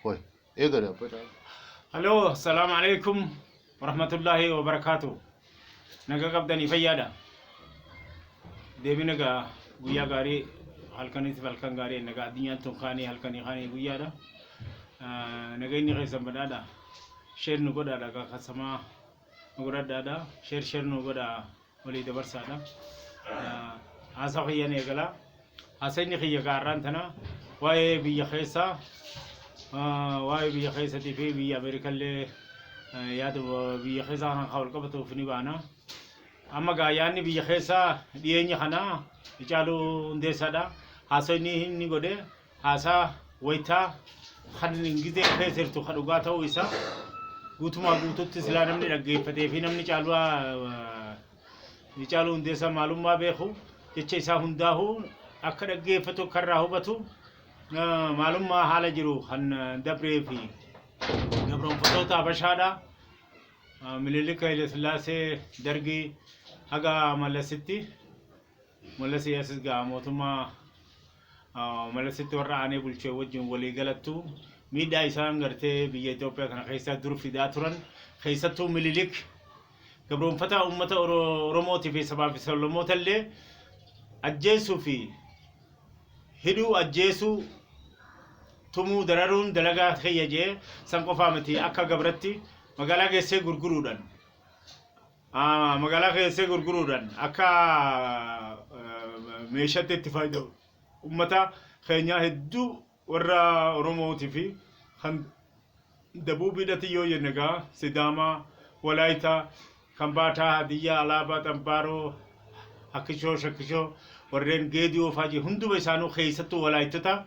Qoy eegale abbaa caalaa. Haloo, salaamu alaikum warahmatullaahi wabarakaatu. Naga qabdanii fayyaadha. Deebiin egaa guyyaa gaarii halkaniif halkan gaarii nagaa addunyaan tun kaanii halkanii kaanii guyyaadha. Nageenyi keessan badhaadha. Sheer nu godhaadha kasamaa nu godhadhaadha. Sheer sheer nu godhaa walii dabarsaadha. Haasaa kiyyaan eegala. Haasayni kiyya gaarraan tana waa'ee biyya keessaa waa'ee biyya keessatii fi biyya Ameerikallee yaada biyya keessaa kan wal qabatuuf ni baana. Amma gaa yaadni biyya keessaa dhiyeenya kana Hacaaluu Hundeessaadha. Haasayni inni godhe haasaa wayitaa kan gizee keessa jirtu kan dhugaa ta'uu isaa guutumaa guututti silaa namni dhaggeeffatee fi namni caaluu Hacaaluu Hundeessaa maalummaa beeku jecha isaa hundaa'uu akka dhaggeeffatu akka irraa hubatu maalummaa haala jiru kan dabree fi gabroonfattoota Habashaadha. Minilik Haile Sillaasee Dargii haga Mallasitti Mallasii asis gaa mootummaa Mallasitti warra aanee bulchee wajjin walii galattu miidhaa isaan gartee biyya Itoophiyaa kana keessaa dur fidaa turan keessattuu Minilik gabroonfataa uummata Oromootii fi sabaa fi sablammoota illee ajjeesuu fi hidhuu ajjeesuu tumuu dararuun dalagaa kiyya jee san qofaa miti akka gabratti magaalaa geessee gurguruudhaan magaalaa geessee gurguruudhaan akka meeshaatti itti fayyadamu ummata keenyaa hedduu warra Oromootii fi kan dabuubiidhati yoo jenne egaa Sidaamaa, Walaayitaa, Kambaataa, Hadiyyaa, Alaabaa, Xambaaroo, Hakkishoo, Shakkishoo, warreen Geediyoo fa'aa jiru hunduma isaanuu keessattuu Walaayittota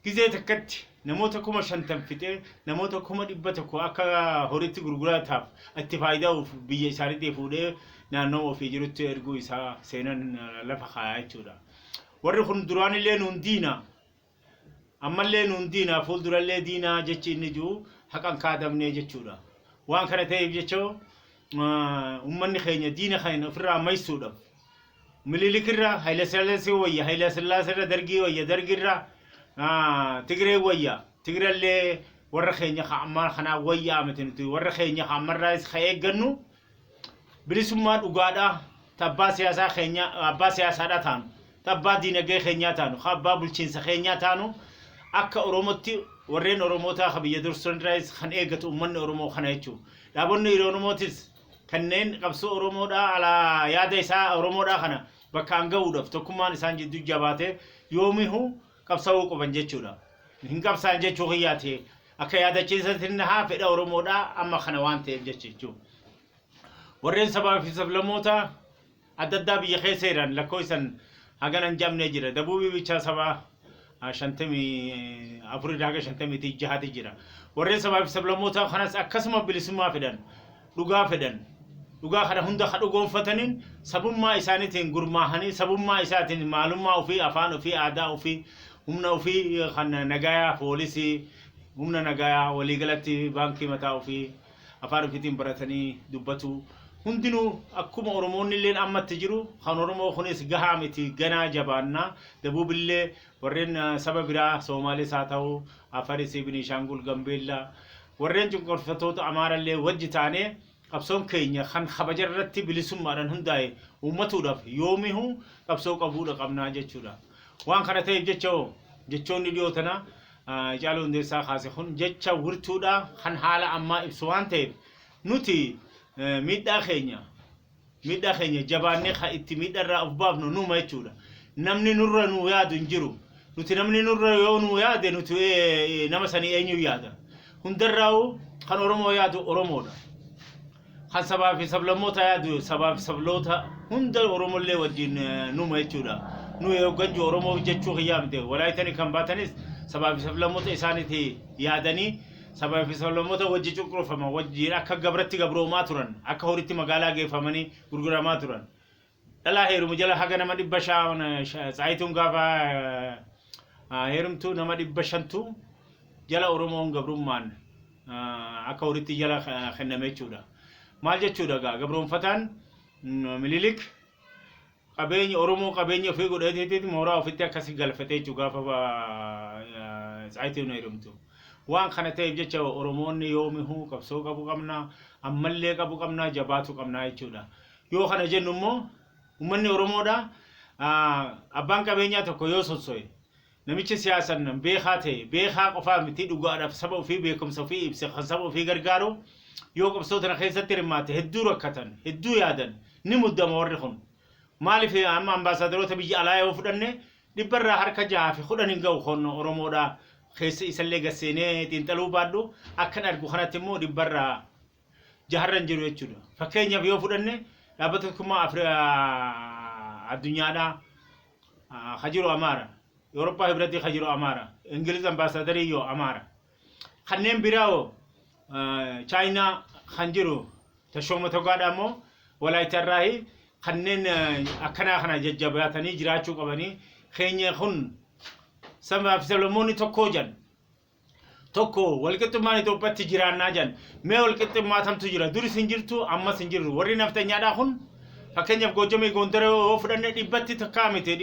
gizee takkatti namoota 50,000 fixee namoota 100,000 akka horiitti gurgurataaf itti faayida'uuf biyya isaaniitii fuudhee naannoo ofii jirutti erguu isaa seenan lafa kaayaa jechuudha. Warri kun duraanillee nuun diina. Ammallee nuun diina fuuldurallee diinaa jechi inni jiru haqan kaadamnee jechuudha. Waan kana ta'eef jecha uummanni keenya diina kana ofirraa maysuudhaaf Minilikirra Haayilasillaasee wayya Haayilasillaasee Dargii wayya Dargirra Tigree wayya Tigrallee warra keenya ka ammaa kanaa wayyaa miti nuti warra keenya ka ammarraas ka eeggannu bilisummaa dhugaadhaa ta abbaa siyaasaa keenya abbaa siyaasaadhaa taanu ta abbaa diinagdee keenyaa taanu ka abbaa bulchiinsa keenyaa taanu akka Oromootti warreen Oromootaa ka biyya dursanirraayis kan eeggatu uummanni Oromoo kana jechuudha. Dhaabonni Oromootis kanneen qabsoo Oromoodhaa alaa yaada isaa Oromoodhaa kana bakkaan gahuudhaaf tokkummaan isaan jidduu jabaatee yoomihu qabsaa'uu qaban jechuudha. Hin qabsaa'an jechuu kiyyaati. Akka yaadachiisatti haa fedha Oromoodhaa amma kana waan ta'eef jechuudha. Warreen sabaa fi sablammoota adda addaa biyya keessa jiran lakkoofsan hagana hin jamne jira. Dabuubii bichaa sabaa 54 haga 56ti jira. Warreen sabaa fi sablammoota kanas akkasuma bilisummaa fedhan, dhugaa fedhan. Dhugaa kana hunda ka dhugoonfataniin sabummaa isaaniitiin gurmaahanii sabummaa isaatiin maalummaa ofii, afaan ofii, aadaa ofii, humna ofii kan nagayaa, poolisii, humna nagayaa, waliigalatti baankii mataa ofii afaan ofiitiin baratanii dubbatu. Hundinuu akkuma Oromoonni illeen ammatti jiru kan Oromoo kunis gahaa miti ganaa jabaannaa dabuubillee warreen saba biraa Soomaalees haa ta'u Afaris, Biniishaangul, Gambeellaa warreen cunqurfatoota Amaarallee wajji taanee qabsoon keenya kan kabaja irratti bilisummaadhaan hundaa'e uummatuudhaaf yoomihu qabsoo qabuudha qabnaa jechuudha. Waan kana ta'eef jecha jechoonni dhiyoo tana Hacaaluu Hundeessaa kaase kun jecha wirtuudha kan haala ammaa ibsu waan ta'eef nuti miidhaa keenya miidhaa keenya jabaannee kan itti miidharraa of baafnu numa jechuudha. Namni nurra nu yaadu hin jiru. Nuti namni nurra yoo nu yaade nuti nama sanii eenyu yaada? Hundarraa'u kan Oromoo yaadu Oromoodha. Kan sabaa fi sablammoota yaadu sabaa fi sabloota hunda Oromollee wajjin numa jechuudha. Nu hogganju Oromoo jechuu kiyyaa miti. Walaayitanii kan baatanis sabaa fi sablammoota isaaniiti yaadanii sabaa fi sablammoota wajji cunqurfaman wajjin akka gabratti gabroomaa turan akka horitti magaalaa geeffamanii gurguramaa turan. Dhalaa heerumu jala haga nama 500 Tsaayituun gaafa heerumtu nama 500tu jala Oromoon gabrummaan akka horitti jala kenname jechuudha. Maal jechuudha gaa gabroonfataan Minilik qabeenya Oromoo qabeenya ofii godhateeti mooraa ofitti akkasi galfatee jechuudha gaafa Tsaayituun heerumtu. Waan kana ta'eef jecha Oromoonni yoomihuu qabsoo qabu qabna, ammallee qabu qabna, jabaatu qabna jechuudha. Yoo kana jennu immoo uummanni Oromoodha abbaan qabeenyaa tokko yoo sosso'e, namichi siyaasan beekaa ta'e, beekaa qofaa miti, dhugaadhaaf saba ofii beekumsa ofii ibse, kan saba ofii gargaaru yoo qabsoo tana keessatti hirmaate, hedduu rakkatan, hedduu yaadan, ni muddama warri kun. Maaliif, amma ambaasaadaroota biyya alaa yoo fudhanne, 610% hin ga'u kon Oromoodha. Keessa isallee gasseenee xiinxaluu baadhu, akkan argu kanatti immoo 6% hin jiru jechuudha. Fakkeenyaaf yoo fudhanne, Dhaabbata Tokkummaa Addunyaadhaa ka jiru Amaara. Awurooppaa Hibratii ka jiru Amaara. Ingiliz ambaasaadarii yoo Amaara. Kanneen biraa hoo, Chaayinaa kan jiru Tashooma Togaadha immoo Walaayitarraahi. Kanneen akkanaa kana jajjabaatanii jiraachuu qabanii. Keenya kun sabaa fi sablammoonni tokkoo jedhan. Tokko walqixxummaan Itoophiyaatti jiraannaa jedhan. Mee walqixxummaa tamtu jira? Duris hin jirtu, ammas hin jirru. Warri naftanyaadhaa kun, fakkeenyaaf Goojamii Gondara yoo fudhanne, 100% miti,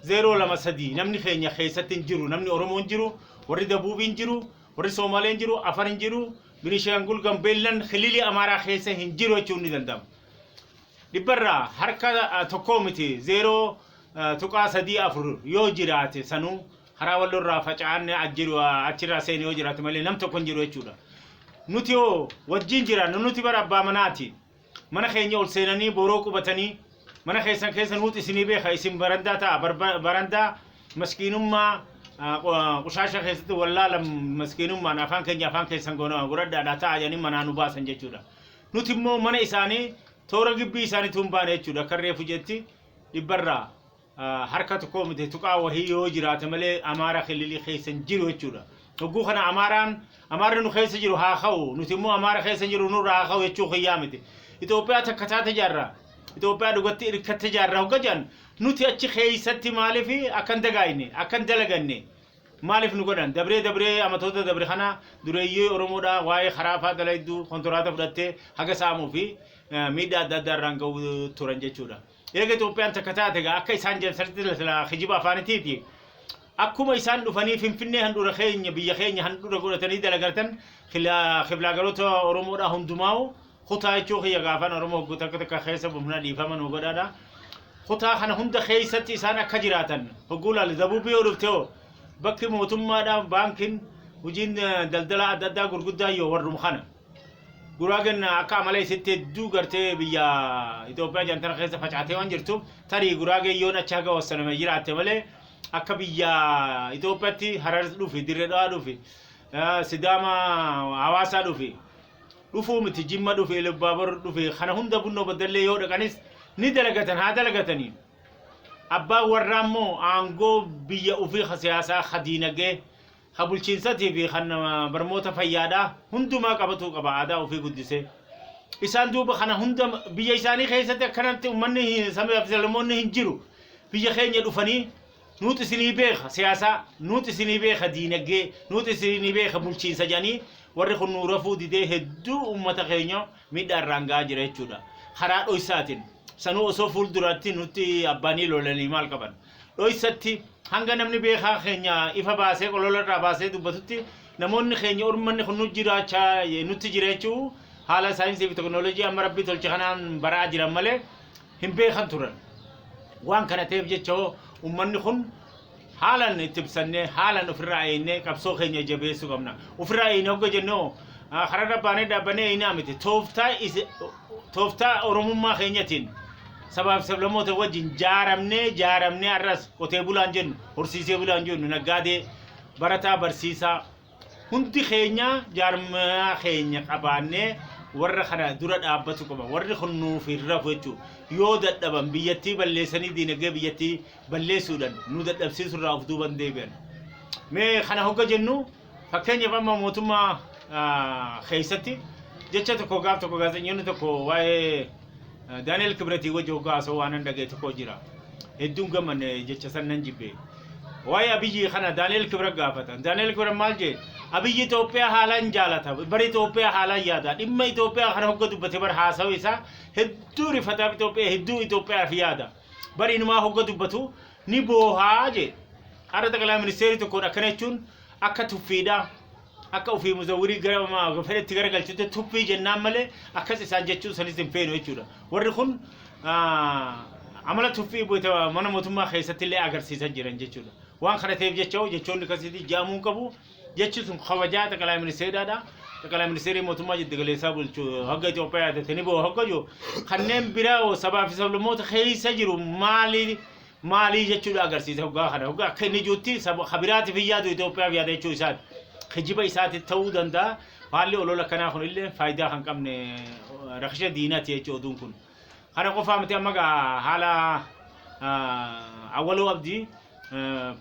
0.023 namni keenya keessatti hin jiru. Namni Oromoo hin jiru, warri Dabuubii hin jiru, warri Soomalee hin jiru, Afar hin jiru, Binishaangul Gambeellan Kililii Amaaraa keessa hin jiru jechuun ni danda'ama. 1% miti, 0.34 yoo jiraate, sanuu karaa Wallorraa faca'an jiru achirraa seene yoo jiraate malee nam tokko hin jiru jechuudha. Nuti hoo wajjin jiraannu? Nuti bara abbaa manaati. Mana keenya ol seenanii boroo qubatanii, mana keessan keessa nuuti isinii beeka, isin barandaa ta'a, barandaa maskiinummaa qushaasha keessatti wallaala maskiinummaan afaan keenya afaan keessan godhadhaadha ta'a jedhanii manaa nu baasan jechuudha. Nuti immoo mana isaanii toora gibbii isaaniitu hin baane jechuudha. Akka reefu jetti 1% miti, tuqaa wahii yoo jiraate malee Amaara kililii keessa hin jiru jechuudha. Hogguu kana Amaaraan Amaarri nu keessa jiru haa ka'u, nuti immoo Amaara keessa jiru nurra haa ka'u jechuu kiyyaa miti. Itoophiyaa takka taate ijaarra. Itoophiyaa dhugatti hirkatte ijaarra hogga jedhan, nuti achi keessatti maaliif akka hin dagaayne, akka hin dalaganne maaliif nu godhan? Dabree dabree amatoota dabre kana dureeyyii Oromoodhaa waa'ee karaa faa dalayduu kontoraata fudhattee haga saamuu fi miidhaa adda addaa irraan ga'uu turan jechuudha. Eega Itoophiyaan takka taate egaa, akka isaan jedhan sirriitti kijiba afaanitiiti. Akkuma isaan dhufanii Finfinnee handhuura keenya, biyya keenya handhuura godhatanii dalagatan, kifilaagaroota Oromoodhaa hundumaa'u kutaa jechuu kiyya, gaafaan Oromoo hogguu takka takka keessa bufna, dhiifama nu godhaadha. Kutaa kana hunda keessatti isaan akka jiraatan hogguu laale, Dabuubii yoo dhufte hoo, bakki mootummaadhaa, baankiin, hojiin daldala adda addaa gurguddaa yoo warrum kana. Guraagen akka amala isitti hedduu gartee biyya Itoophiyaa jantana keessa facaatee waan jirtuuf, tarii Guraageen yoon achi haga wassaname jiraatte malee, akka biyya Itoophiyaatti Harar dhufi, Dirree Dhawaa dhufi, Sidaama Hawaasaa dhufi, dhufuu miti, Jimma dhufi, Ilubbaabor dhufi, kana hunda Bunnoo Baddallee yoo dhaqanis ni dalagatan, haa dalagatanii. Abbaan warraa immoo aangoo biyya ofii ka siyaasaa, ka diinagdee, ka bulchiinsatii fi kan barmoota fayyaadhaa hundumaa qabatuu qaba aadaa ofii guddisee. Isaan duuba kana hunda biyya isaanii keessatti akkanatti uummanni sabaa fi sablammoonni hin jiru. Biyya keenya dhufanii nuuti isinii beeka siyaasaa, nuuti isinii beeka diinagdee, nuuti isinii beeka bulchiinsa jedhanii, warri kun nu rafuu didee hedduu uummata keenya miidhaa irraan ga'aa jira jechuudha. Karaa dhoysaatiin sanuu osoo fuulduratti nutti abbaanii lolanii maal qaban. Dhoysatti hanga namni beekaa keenya ifa baasee qolola irraa baasee dubbatutti, namoonni keenya ormanni kun nu jiraachaa nutti jira jechuu haala saayinsii fi teknooloojii amma Rabbii tolche kanaan baraa jiran malee hin beekan turan. Waan kana ta'eef jecha hoo uummanni kun haalan itti ibsannee, haalan ofirraa eeynee qabsoo keenya jabeessuu qabna. Ofirraa eeyne hogga jennee hoo, kararra baanee dhaabbannee eeynaa miti. Tooftaa Oromummaa keenyatiin sabaaf sablammoota wajjin jaaramnee jaaramnee, har'as qotee bulaan jennu, horsiisee bulaan jennu, naggaadee, barataa, barsiisaa, hundi keenya jaarmaa keenya qabaannee warra kana dura dhaabbatu qaba. Warri kun nuuf hin rafu jechuudha. Yoo dadhaban biyyattii balleessanii diinagdee biyyattii balleessuudhaan nu dadhabsiisurraa of duuban deebi'an. Mee kana hogga jennu, fakkeenyaaf amma mootummaa keessatti jecha tokko gaaf tokko gaazexeessonni tokko waa'ee Daani'el Kibratii wajji hoggaa haasa'u waan dhaga'e tokko jira. Hedduun gammanne, jecha san nan jibbe. Waa'ee Abiyyi kana Daani'el Kibrat gaafatan. Daani'el Kibrat maal jee? Abiyyi Itoophiyaa haalaan jaalata. Bara Itoophiyaa haalaan yaada. Dhimma Itoophiyaa kana hogga dubbate bara haasa'u isaa hedduu rifataaf Itoophiyaa, hedduu Itoophiyaaf yaada. Bari inumaa hogga dubbatu ni boohaa jee. Har'a xaqilaa ministeerri tokkoon akkana jechuun akka tuffiidha. Akka ofii muzawwirii gara fedhetti garagalchutti tuffii jennaan malee akkas isaan jechuu sanis hin feenu jechuudha. Warri kun amala tuffii mana mootummaa keessatti illee agarsiisaa jiran jechuudha. Waan kana ta'eef jecha jechoonni akkasiitti jaamuu qabu. Jechi sun kabajaa xaqalaa ministeeraadha. Xaqalaa ministeerii mootummaa jiddu galeessaa bulchu hogga Itoophiyaa yaadatanii boo hogga jiru. Kanneen biraa sabaa fi sablammoota keessa jiru maali maalii jechuudha agarsiisa hoggaa kana. Hoggaa akka inni jirutti habiraatiif hin yaadu, Itoophiyaaf yaada jechuu isaati. Kijiba isaati ta'uu danda'a. Haalli olola kanaa kun illee faayidaa kan qabne rakisha diinaati jechuudha oduun kun. Kana qofaa miti, amma gaa haala Awwaloo Abdii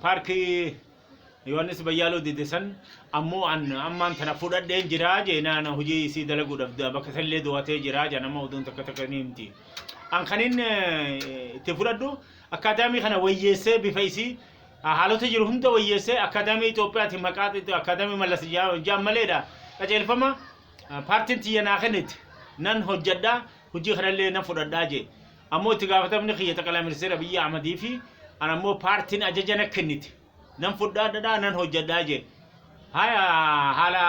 paarkii Yohaannis Bayyaaloo dide san ammoo an ammaan tana fudhadheen jira jeenaan hojii isii dalaguudhaaf bakka sanillee do'atee jira jaan amma oduun takka takka ni himti. An kanin itti fudhadhu akkaadaamii kana wayyeessee, bifa isii haalota jiru hunda wayyeessee, akkaadaamii Itoophiyaati maqaa akkaadaamii Mallas jaan maleedha. Qajeelfama paartiin tiyya naa kennite nan hojjedha, hojii kanallee nan fudhadhaa jee. Ammoo itti gaafatamni kiyya xaqalaa ministeera Abiyyi Ahmadii fi an ammoo paartiin ajaja na kennite nan fudhadhaa, nan hojjedhaa jee. Haya, haala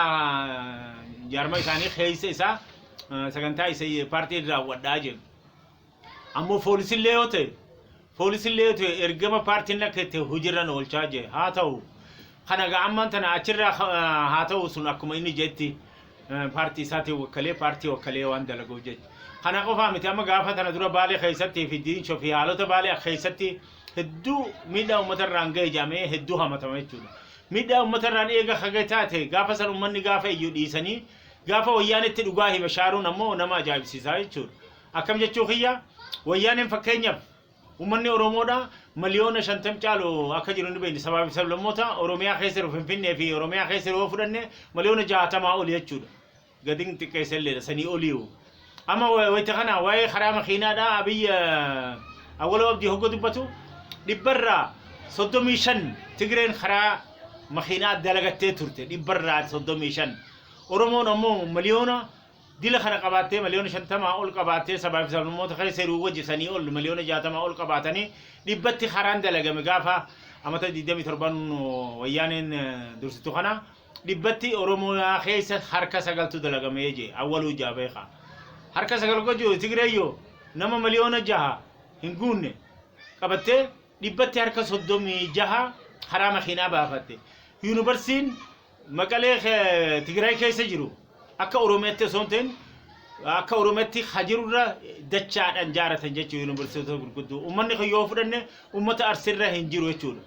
jaarma isaanii keessa isaa sagantaa isa paartii raawwadhaa jee. Ammoo poolisillee yoo ta'e ergama paartiin akka itti hojiirra oolchaa jee. Haa ta'u, kana gaa ammaan tana achirraa haa ta'u, sun akkuma inni jetti paartii isaatiin wakkalee, paartii wakkalee waan dalaguuf jecha. Kana qofaa miti, amma gaafa tana dura Baalee keessatti fi Diinshoo fi haalota Baalee keessatti hedduu miidhaa uummata irraan ga'e jedhamee hedduu hamatama jechuudha. Miidhaa uummata irraan eega hage taate, gaafa san uummanni gaafa iyyuu dhiisanii gaafa wayyaanitti dhugaa hime shaaruun ammoo nama ajaa'ibsiisaa jechuudha. Akkam jechuu kiyya, wayyaaneen fakkeenyaaf uummanni Oromoodha 50,000,000 caalu akka jiru ni beekni. Sabaa fi sablammoota Oromiyaa keessa jiru, Finfinnee fi Oromiyaa keessa jiru yoo fudhanne 60,000,000 oli jechuudha. Gadiin xiqqeessa illee sanii oliiwu. Amma wayita kana waa'ee karaa makiinaadha Abiyyi Awwaloo Abdii hogga dubbatu 35% Tigreen karaa makiinaa dalagattee turte, 35%. Oromoon ammoo miliyoona dila kana qabaattee, 50,000,000 ol qabaattee, sabaa fi sablammoota keessa jiru wajji sanii ol 60,000,000 ol qabaatanii, dhibbatti karaan dalagame gaafa amata 27 wayyaaneen dursitu kana dhibbatti Oromoo keessa harka sagaltu dalagamee jee Awwaluu jaabeeka. Harka sagal gochuu Tigreeyyoo nama 6,000,000 hin guunne qabattee dhibbatti harka 36 karaa makiinaa baafatte. Yuunivarsiitiin Maqalee Tigraay keessa jiru akka Oromiyaatti osoo hin ta'in akka Oromiyaatti hajirurra dachaadhaan jaaratan jechuudha yuunivarsiitota gurguddoo. Uummanni kun yoo fudhanne uummata Arsiirra hin jiru jechuudha.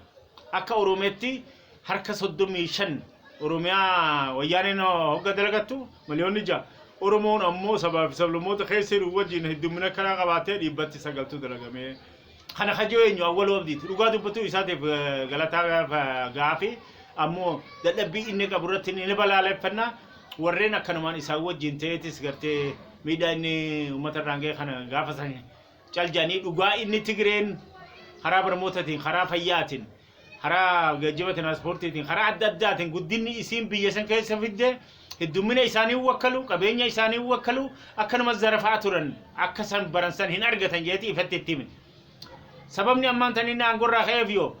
Akka Oromiyaatti harka 35 Oromiyaa wayyaaneen hogga dalagattu 6,000,000. Oromoon ammoo sabaa fi sablammoota keessa jiru wajjin heddummina karaa qabaatee dhibbatti sagaltu dalagamee. Kana kajoo eenyu? Awwaloo Abdiiti. Dhugaa dubbatuu isaatiif galataa gaafi, ammoo dadhabbii inni qabu irratti ni balaaleffannaa. Warreen akkanumaan isaan wajjin ta'eetis gartee miidhaa inni uummata irraan ga'e kana gaafa san caljanii dhugaa inni Tigreen karaa barnootaatiin, karaa fayyaatiin, karaa geejjiba tiraanspoortiitiin, karaa adda addaatiin guddinni isiin biyya san keessa fidde heddummina isaanii wakkalu, qabeenya isaanii wakkalu, akkanuma zarafaa turan akka san baran san hin argatan jeeti ifatti itti hime. Sababni ammaan tan inni aangorraa ka'eef yoo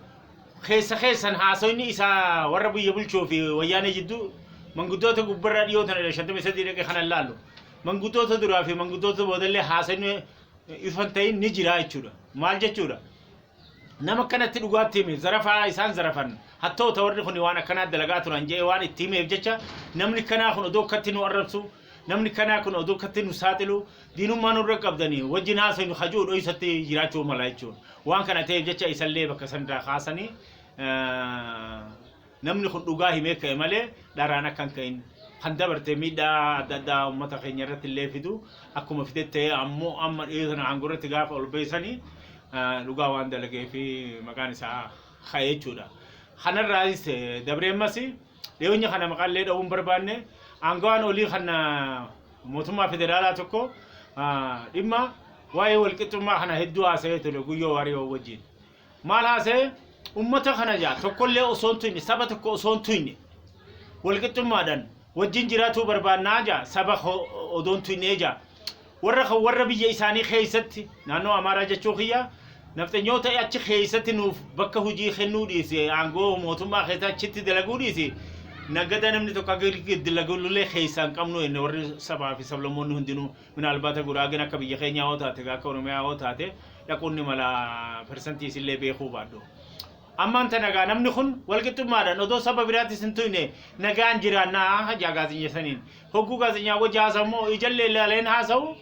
keessa keessan haasawni isaa warra biyya bulchuu fi wayyaanee jidduu manguddoota gubbarraa dhiyoo tana 53 dhaqe kana laallu. Manguddoota duraa fi manguddoota boodallee haasawni ifan ta'in ni jira jechuudha. Maal jechuudha? Nama akkanatti dhugaatti hime, zarafaa isaan zarafan, hattoota warri kun waan akkanaa dalagaa turan jee waan itti himeef jecha, namni kanaa kun odoo akkatti nu arrabsu, namni kanaa kun odoo akkatti nu saaxilu, diinummaa nurra qabdanii wajjin haasawni hajuu dhoysatti jiraachuu mala jechuudha. Waan kana ta'eef jecha isallee bakka sanirraa kaasanii namni kun dhugaa himee ka'e malee dharaan akka hin ka'in, kan dabarte miidhaa adda addaa uummata keenya irratti illee fidu akkuma fide ta'e, ammoo amma dhiyoo sana aangoo irratti gaafa ol beesanii dhugaa waan dalagee fi maqaan isaa ka'e jechuudha. Kanarraas dabree ammas dhiyoenya kana maqaallee dha'uun barbaanne aangawaan olii kan mootummaa federaalaa tokko dhimma waa'ee walqixxummaa kana hedduu haasa'ee ture Guyyoo Waariyoo wajjin. Maal haasa'e? Uummata kana jaa tokkollee osoo hin tuyne, saba tokko osoo hin tuyne, walqixxummaadhaan wajjin jiraatuu barbaannaa jaa, saba odoo hin tuynee jaa. Warra kan warra biyya isaanii keessatti naannoo Amaaraa jechuu kiyya nafxanyoota achi keessatti nuuf bakka hojii kennuu dhiise, aangoo mootummaa keessa achitti dalaguu dhiise, Nagada namni tokko akka giddu keessaa hin qabnu jenne. Warri sabaa fi sablammoonni hundinuu, minaalbaata Guraageen akka biyya keenyaa yoo taate, akka Oromiyaa yoo taate, dhaquun ni mala, persentii isillee beekuu baadhu. Ammaan tana gaa namni kun walqixxummaadhaan odoo saba biraattis hin tuyne nagaan jiraannaa hajaa gaazexeessaniin. Hogguu gaazexeessaa wajji haasa'u immoo ijallee ilaaleen haasa'u,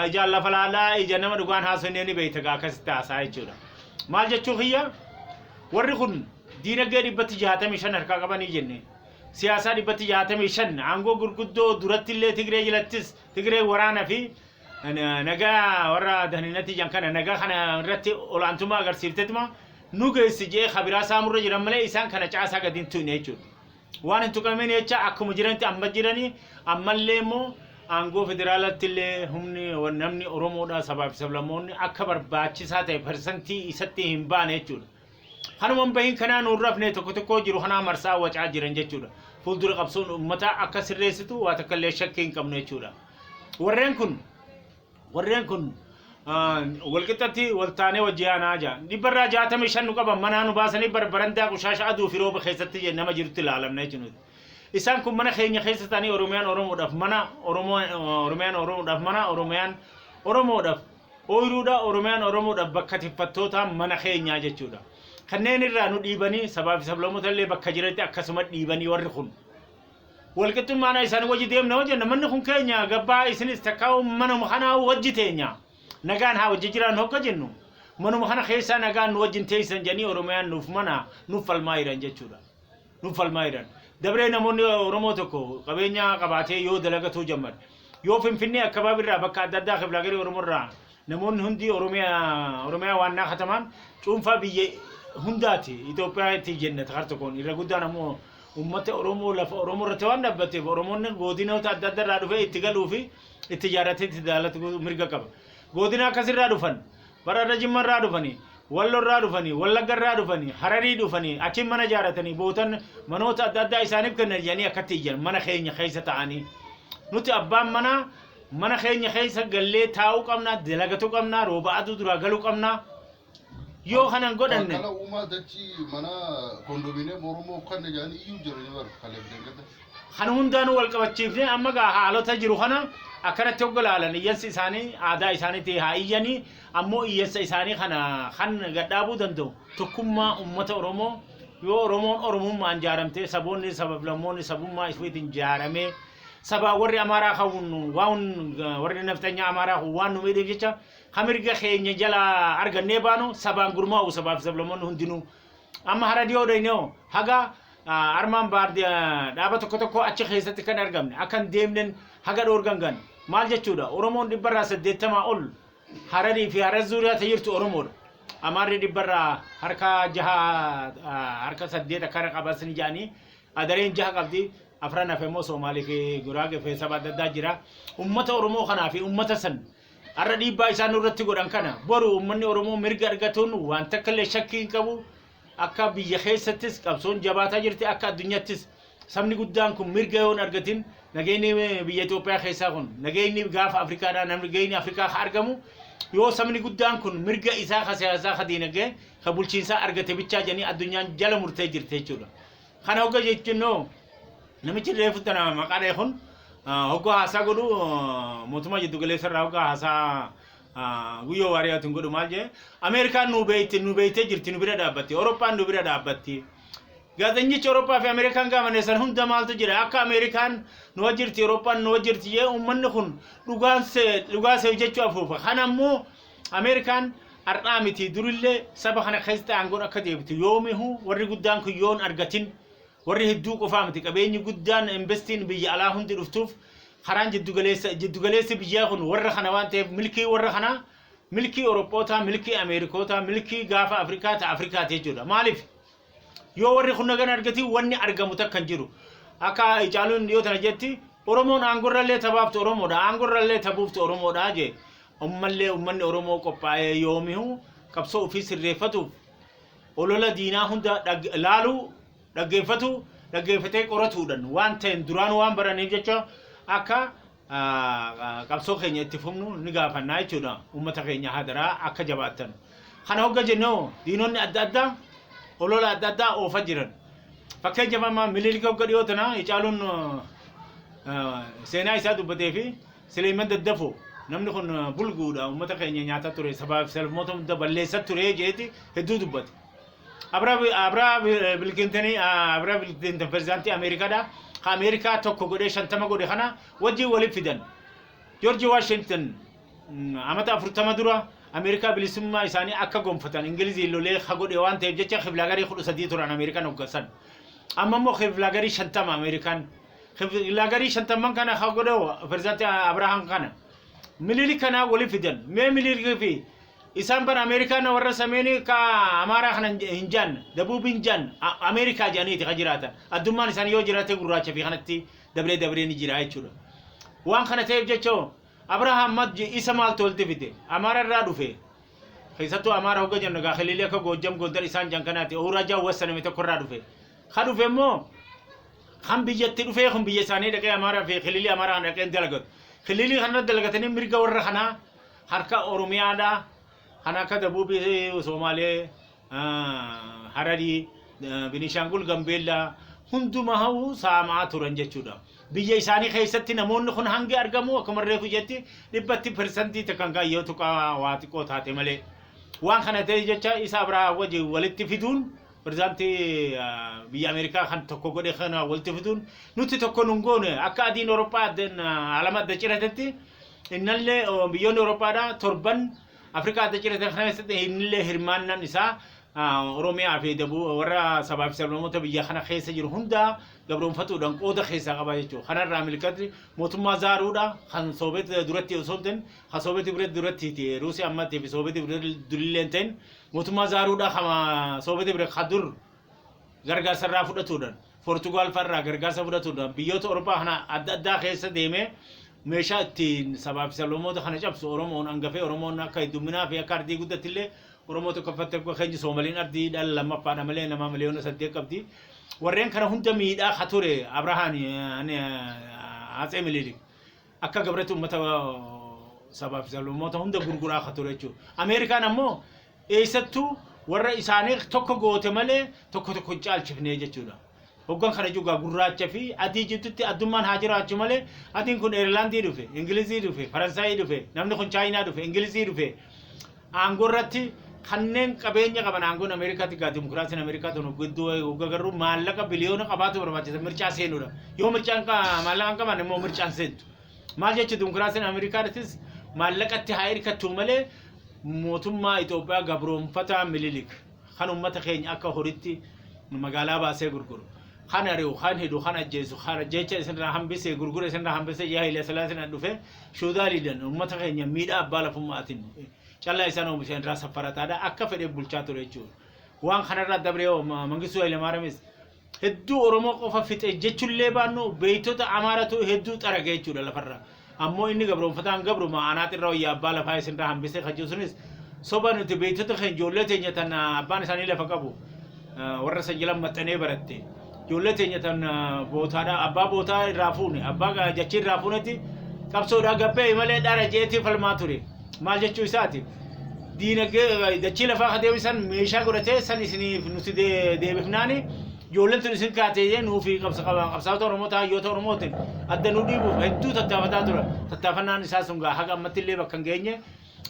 ijaan lafa laalaa, ija nama dhugaan haasa'u ni beekta gaa, akkasitti haasa'a jechuudha. Maal jechuu kiyya, warri kun diinagdee 665 harkaa qabanii jenne. Siyaasaa 665, aangoo gurguddoo duratti illee Tigree jalattis, Tigree waraana fi nagaa warra daninatti jan kana nagaa kana irratti olaantummaa agarsiiftetuma nu geessi jee kabiraa saamurra jiran malee isaan kana caasaa gadi hin tuyne jechuudha. Waan hin tuqamin jecha akkuma jiranitti amma jiranii, ammallee immoo aangoo federaalatti illee humni namni Oromoodha, sabaa fi sablammoonni akka barbaachisaa ta'e persentii isatti hin baane jechuudha. Kanuma hin bahin kanaa nuun rafne, tokko tokko jiru kanaa marsaa wacaa jiran jechuudha. Fuuldura qabsoon uummataa akka sirreessitu waa takka illee shakkii hin qabnu jechuudha. Warreen kun walqixxatti waltaanee wajji yaanaa jaa. 65% nu qaban, manaa nu baasanii barbarandaa qushaasha aduu fi rooba keessatti nama jirutti ilaalamna jechuudha. Isaan kun mana keenya keessa ta'anii Oromiyaan Oromoodhaaf mana, Oromiyaan Oromoodhaaf mana, Oromiyaan Oromoodhaaf ooyiruudha, Oromiyaan Oromoodhaaf bakka tiffattootaa mana keenyaa jechuudha. Kanneen irraa nu dhiibanii sabaa fi sablammoota illee bakka jiranitti akkasuma dhiibanii warri kun. Walqixxummaan isaan wajji deemna hojjenna, manni kun keenya gabbaa, isinis takkaa manuma kanaa wajji teenya. Nagaan haa wajji jiraan hogga jennu, manuma kana keessaa nagaan nu wajjin teessan jedhanii Oromiyaan nuuf mana nuuf falmaa jiran jechuudha. Nuuf falmaa jiran. Dabree namoonni Oromoo tokko qabeenya qabaatee yoo dalagatuu jammar. Yoo Finfinnee akkabaabirraa bakka adda addaa kiblaagaree Oromoo irraa namoonni hundi Oromiyaa waan naa katamaan cuunfaa biyya hundaati Itoophiyaatti jenna. Kar tokkoon irra guddaan ammoo uummata Oromoo lafa Oromoo irratti waan dhaabbateef, Oromoonni godinoota adda addaa irraa dhufee itti galuu fi itti ijaarratee itti daalatu mirga qaba. Godina akkasirraa dhufan, bara irra Jimma irraa dhufanii, Wallo irraa dhufanii, Wallagga irraa dhufanii, Hararii dhufanii, achiin mana ijaarratanii bootan manoota adda addaa isaaniif kennan jedhanii akkatti iyyan mana keenya keessa ta'anii. Nuti abbaan manaa mana keenya keessa gallee taa'uu qabna, dalagatuu qabna, rooba aduu duraa galuu qabna. Yoo kanan godhanne. Taakkalaa Uumaa dachii mana kondominiyeem Oromoo kan jedhanii iyyuu jiranii bara kaleef deengada. Kan hundaanuu wal qabachiifne amma gaa haalota jiru kana akkanatti hogga laalan, iyyansi isaanii aadaa isaaniitti haa iyyanii, ammoo iyyansa isaanii kana kan gadhaabuu danda'u tokkummaa uummata Oromoo. Yoo Oromoon Oromummaan jaaramtee, saboonni sablammoonni sabummaa ifiitiin jaaramee, sabaa warri Amaaraa kan waan warri nafxanyaa Amaaraa kun waan nu miidheef jecha kan mirga keenya jala argannee baanu sabaan gurmaa'u, sabaa fi sablammoonni hundinuu. Amma hara dhiyoo dhaynoo haga armaan baardi dhaaba tokko tokko achi keessatti kan argamne akka hin deemnen haga dhoorgan gan maal jechuudha? Oromoon 80% ol Hararii fi Harar zuuriyaa ta'e jirtu Oromoodha. Amaarri 6%, 8% akkana qabasni jedhanii, Adareen jaha qabdi, afran hafe immoo Soomaalii fi Guraagee fi saba adda addaa jira. Ummata Oromoo kanaa fi ummata san har'a dhiibbaa isaan irratti godhan kana boru uummanni Oromoo mirga argatuun waan takka illee shakkii hin qabu. Akka biyya keessattis qabsoon jabaataa jirti, akka addunyaattis sabni guddaan kun mirga yoo hin argatin, nageenyi biyya Itoophiyaa keessaa kun, nageenyi gaafa Afrikaadhaa, nageenyi Afrikaa ka argamu yoo sabni guddaan kun mirga isaa ka siyaasaa, ka diinagdee, ka bulchiinsaa argate bichaa jedhanii addunyaan jala murtee jirti jechuudha. Kana hogga jechuun, namichi reefu tana maqaa dha'e kun hoggaa haasaa godhu, mootummaa jiddu galeessa irraa hoggaa haasaa Guyyoo Waariyaatiin godhu maal jee? Ameerikaan nu beeyte, nu beeytee jirti, nu bira dhaabbatti, Awurooppaan nu bira dhaabbatti. Gaazexeenichi Awurooppaa fi Ameerikaan gaafanne san hunda maaltu jira? Akka Ameerikaan nu wajjirti, Awurooppaan nu wajjirti jee uummanni kun dhugaan see dhugaa seef jechuu afuufa. Kana immoo Ameerikaan har'aa miti, durillee saba kana keessatti aangoon akka deebitu yoomihu warri guddaan kun yoon argatin, warri hedduu qofaa miti, qabeenyi guddaan investiin biyya alaa hundi dhuftuuf karaan jiddugaleessi biyyaa kun warra kana waan ta'eef, milkii warra kanaa, milkii Awurooppootaa, milkii Ameerikootaa, milkii gaafa Afrikaa ta'a Afrikaati jechuudha. Maaliif? Yoo warri kun nagan argatiin wanni argamu takka hin jiru. Akka Caaluun dhiyoo tana jetti, Oromoon aangorrallee tabaaftu Oromoodha, aangorrallee tabuuftu Oromoodha jee. Ammallee uummanni Oromoo qophaa'ee yoomihu qabsoo ofii sirreeffatuuf olola diinaa hunda laaluu, dhaggeeffatu, dhaggeeffatee qoratuudhaan waan ta'een duraan waan baraniif jecha akka qabsoo keenya itti fufnu ni gaafannaa jechuudha. Uummata keenya hadaraa akka jabaattan. Kana hogga jennoo diinonni adda addaa olola adda addaa oofa jiran. Fakkeenyaaf amma Minilik hogga dhiyoo tana Hacaaluun seenaa isaa dubbatee fi Sileeman Daddafoo namni kun bulguudha, uummata keenya nyaataa ture, sabaa fi sablammoota hunda balleessaa ture jeeti hedduu dubbate. Abiraa Bilkintanii, Abiraa Bilkintan pirezidaantii Ameerikaadha. Ka Ameerikaa tokko godhee 50 godhe kana wajjin waliif fidan. Joorji Waashington amata 40 dura Ameerikaa bilisummaa isaanii akka gonfatan Ingiliziin lolee ka godhe waan ta'eef jecha kiflaagarii 13 turan Ameerikaan hoggansan. Amma immoo kiflaagarii 50 Ameerikaan. Kiflaagarii 50n kana ka godhe pirezidaantii Abrahaam kana. Minilik kanaa waliif fidan. Mee Minilikii fi isaan bara Ameerikaan warra sameenii ka Amaaraa kana hin jaanne, Dabuubii hin jaanne, Ameerikaa jedhaniiti ka jiraatan. Addummaan isaanii yoo jiraate gurraacha fi kanatti dabree dabree ni jira jechuudha. Waan kana ta'eef jecha Abrahaam Madji isa maaltu walitti fide? Amaara irraa dhufe. Keessattuu Amaara hogga jennu egaa kililii akka Goojjam Gondar isaan jan kanaati. Owuraajaa wassaname tokko irraa dhufe. Ka dhufe immoo kan biyyatti dhufee kun biyya isaanii dhaqee Amaaraa fi kililii Amaaraa kana dhaqee hin dalagatu. Kililii kana dalagatanii mirga warra kanaa harka Oromiyaadhaa kan akka Dabuubii, Somaalee, Hararii, Binishaangul Gambeellaa hundumaa saamaa turan jechuudha. Biyya isaanii keessatti namoonni kun hangi argamu akkuma reefu jetti dhibbatti persantii takkan kan yoo tuqaa waa xiqqoo taate malee. Waan kana ta'e jecha isa Abrahaam wajjin walitti fiduun, pirezidaantii biyya Ameerikaa kan tokko godhe kana walitti fiduun, nuti tokko nun goone. Akka adiin Awurooppaa alama adda ciratetti innallee biyyoonni Awurooppaadhaa torban Afrikaa adda ciratan kana keessatti innillee hirmaannaan isaa Oromiyaa fi dabuu warra sabaa fi sablammoota biyya kana keessa jiru hundaa gabroonfatuudhaan qooda keessaa qaba jechuudha. Kanarraa milkatni mootummaa zaaruudha kan Soobeet duratti osoo hin ta'in, kan Soobeet biratti duratti Ruusii ammattii fi Soobeet durillee hin ta'in, mootummaa zaaruudha kan Soobeet bira kan dur gargaarsa irraa fudhatuudhaan, Poortugaal fa'arraa gargaarsa fudhatuudhaan biyyoota Awurooppaa kana adda addaa keessa deemee meeshaa ittiin sabaa fi sablammoota kana cabsu Oromoon hangafee Oromoon akka heddumminaa fi akka ardii guddatti illee Oromoo tokkoffatti, akka keenya Soomaliin ardii dhala lammaffaadha malee nama miliyoona 8 qabdi. Warreen kana hunda miidhaa ka ture Abrahaan Atsee Minilik akka gabratti uummata sabaa fi sablammoota hunda gurguraa ka ture jechuudha. Ameerikaan ammoo eessattuu warra isaanii tokko goote malee tokko tokko hin caalchifne jechuudha. Hoggan kana jugaa gurraacha fi adii jidduutti addummaan haa jiraachuu malee, adiin kun Eerlaandii dhufe, Ingilizii dhufe, Faransaayii dhufe, namni kun Chaayinaa dhufe, Ingilizii dhufe. Aangoo irratti kanneen qabeenya qaban aangoon Ameerikaatti gaa dimokiraasiin Ameerikaa tun gidduu hogga garuu maallaqa biliyoona qabaatu barbaachisa mircaa seenuudha. Yoo mircaan maallaqa hin qaban immoo mircaan seentu. Maal jechuun dimokiraasiin Ameerikaattis maallaqatti haa hirkattu malee, mootummaa Itoophiyaa gabroonfataa Minilik kan uummata keenya akka horitti magaalaa baasee gurguru, kan ari'u, kan hidhu, kan ajjeesu, kan ajjeecha isinirraa hambisee gurgura isinirraa hambisee yaa Haile Sillaaseen dhufe shuudaaliidhaan uummata keenya miidhaa abbaa lafummaatiin callaa isaan oomishan irraa saffarataadha akka fedhe bulchaa ture jechuudha. Waan kanarraa dabree Mangistuu Hayilemaariyamis hedduu Oromoo qofa fixe jechuullee baannu, beektota Amaaratu hedduu xarage jechuudha lafarraa. Ammoo inni gabroonfataan gabruma anaat irra wayyaa abbaa lafaa isinirraa hambisee kan jiru sunis soba. Nuti beektota keenya, ijoollee teenya tan abbaan isaanii lafa qabu warra san jala maxxanee baratte, ijoollee teenya tan bootaadha abbaa bootaa irraa fuune, abbaa jachii irraa fuunetti qabsoodhaa gabbee malee dhara jeetii falmaa ture. Maal jechuu isaati? Diinagdee dachii lafaa ka deebisan meeshaa godhatee san isiniif nuti deebifnaani ijoolleen tun isin kaatee nuufi qabsaa'ota Oromoo hayyoota Oromootiin adda nu dhiibuuf hedduu tattaafataa tura. Tattaafannaan isaa sun gaa haga ammatti illee bakka hin geenye.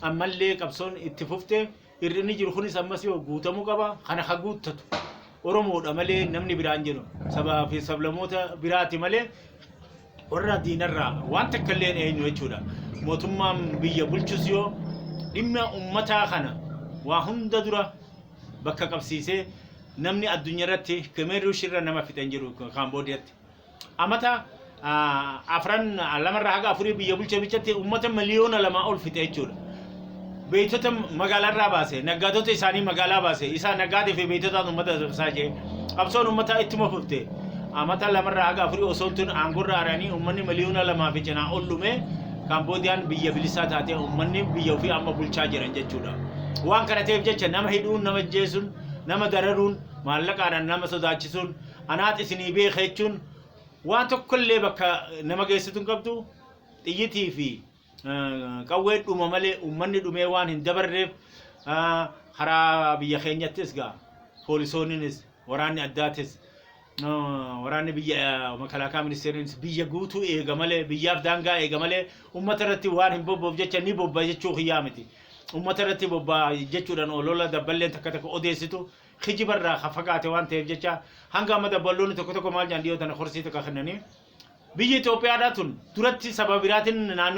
Ammallee qabsoon itti fufte hir'inni jiru kunis ammas yoo guutamuu qaba. Kana ka guuttatu Oromoodha malee namni biraan jiru sabaa fi sablamoota biraati malee warra diinarraa waan takka illee hin eenyu jechuudha. Mootummaan biyya bulchus yoo dhimma uummataa kana waa hunda dura bakka qabsiisee, namni addunyaa irratti Khmer Rouge irra nama fixan jiru Kaamboodiyaatti. Amata afran lamarraa haga afurii biyya bulche bichatti uummata miliyoona 2 ol fixe jechuudha. Beektota magaalaarraa baase, naggaadota isaanii magaalaa baase, isaa naggaadee fi beektotaan uummata isaa jee qabsoon uummataa ittuma fufte. Amata lamarraa haga afurii osoo tun aangorra ari'anii uummanni miliyoona 2 fi cinaa ol dhume. Kaamboodiyaan biyya bilisaa taatee uummanni biyya ofii amma bulchaa jiran jechuudha. Waan kana ta'eef jecha nama hidhuun, nama jeesuun, nama dararuun, maallaqaadhaan nama sodaachisuun, anaat isinii beeka jechuun waan tokkollee bakka nama geessitu hin qabdu. Xiyyitii fi qawwee dhuma malee uummanni dhumee waan hin dabarreef, karaa biyya keenyattis gaa poolisoonninis waraanni addaatis Waraanni biyya makalaakaa ministeeriin biyya guutuu eega malee, biyyaaf daangaa eega malee, uummata irratti waan hin bobboof jecha ni bobba jechuu kiyyaa miti. Uummata irratti bobbaa jechuudhaan olola dabballeen takka takka odeessitu kijibarraa kan fagaate waan ta'eef jecha, hanga amma dabballoonni tokko tokko maal jedhan, dhiyoo tana korsii tokko kennanii, biyyi Itoophiyaadhaa tun duratti saba biraatiin naannoo